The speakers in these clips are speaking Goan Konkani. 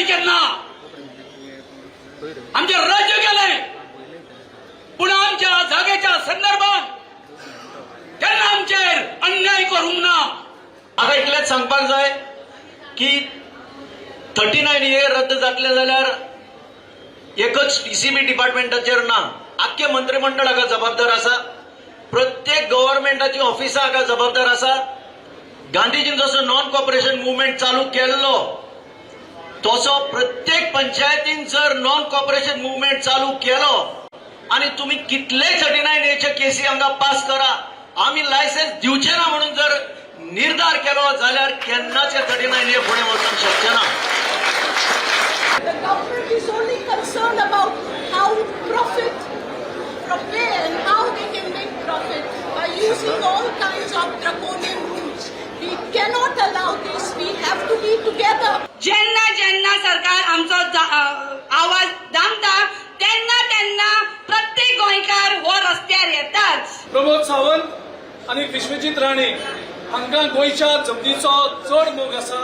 गेली केन्ना. आमचें राज्य गेलें, पूण आमच्या जागेच्या संदर्भात केन्ना आमचेर अन्याय करूंक ना. म्हाका इतलेंच सांगपाक जाय की 39A रद्द जातलें जाल्यार एकच टीसीबी डिपार्टमेंटाचेर ना, आख्खे मंत्रिमंडळ हाका जबाबदार आसा, प्रत्येक गव्हर्मेंटाची ऑफिसां हाका जबाबदार आसा. गांधीजीन जसो नॉन कॉपरेशन मुवमेंट चालू केल्लो, तसो प्रत्येक पंचायतीन जर नॉन कॉपरेशन मुवमेंट चालू केलो आनी तुमी कितलेय 39Aचे केसी हांगा पास करा, आमी लायसन्स दिवचे ना म्हणून जर निर्धार केलो जाल्यार केन्नाच 39A फुडें वचूंक शकचे ना. The government is only concerned about how profit from where and how they can make profit by using all kinds of draconian rules. We cannot allow this. We have to be together. जेन्ना जेन्ना सरकार आमचो आवाज दामता, तेन्ना तेन्ना प्रत्येक गोंयकार हो रस्त्यार येताच. प्रमोद सावंत आनी विश्वजीत राणे हांकां गोंयच्या जमनीचो चड मोग आसा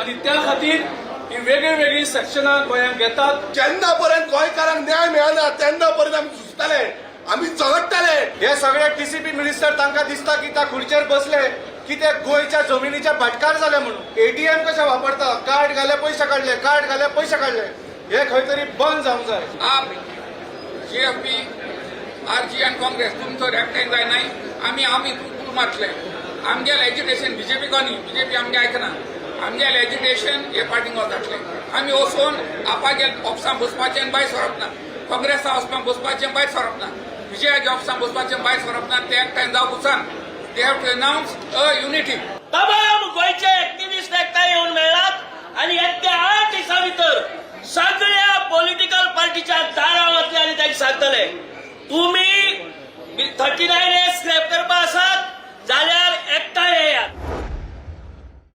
आनी त्या खातीर ही वेगळी वेगळी सेक्शनां गोंयांत घेतात. जेन्ना पर्यंत गोंयकारांक न्याय मेळना, तेन्ना पर्यंत आमी झुजतले, आमी झगडटले. हे सगळे टीसीपी मिनिस्टर, तांकां दिसता की त्या खुर्चेर बसले की ते गोंयच्या जमिनीचे भाटकार जाले म्हणून. एटीएम कशें वापरता, कार्ड घाले, पयशे काडले, कार्ड घाले, पयशे काडले, हे खंय तरी बंद जावंक जाय. आप, जीएफपी, आरजी आनी काँग्रेस, तुमचो एकठांय जाय न्हय. आमी आमी तूं मातले. आमगेलें एजिटेशन बीजेपी कोनी, बीजेपी आमगे आयकना. आमगेलें एजिटेशन हे पार्टींक वतातले. आमी वचून आपागे ऑफिसां बसपाचें आनी भायर सरप ना, काँग्रेसा ऑफिसां बसपाचें, भायर सरप ना, विजयाच्या ऑफिसां बसपाचें, भायर सरप ना. ते एकठांय जावं वचान. They have to announce a unity. तमाम गोंयचे एक्टिविस्ट एकठांय येवन मेळ्ळात आनी येत्या 8 दिसां भितर सगळ्या पॉलिटिकल पार्टीच्या दारां वतले आनी तांकां सांगतले, तुमी 39A scrap करपा आसा.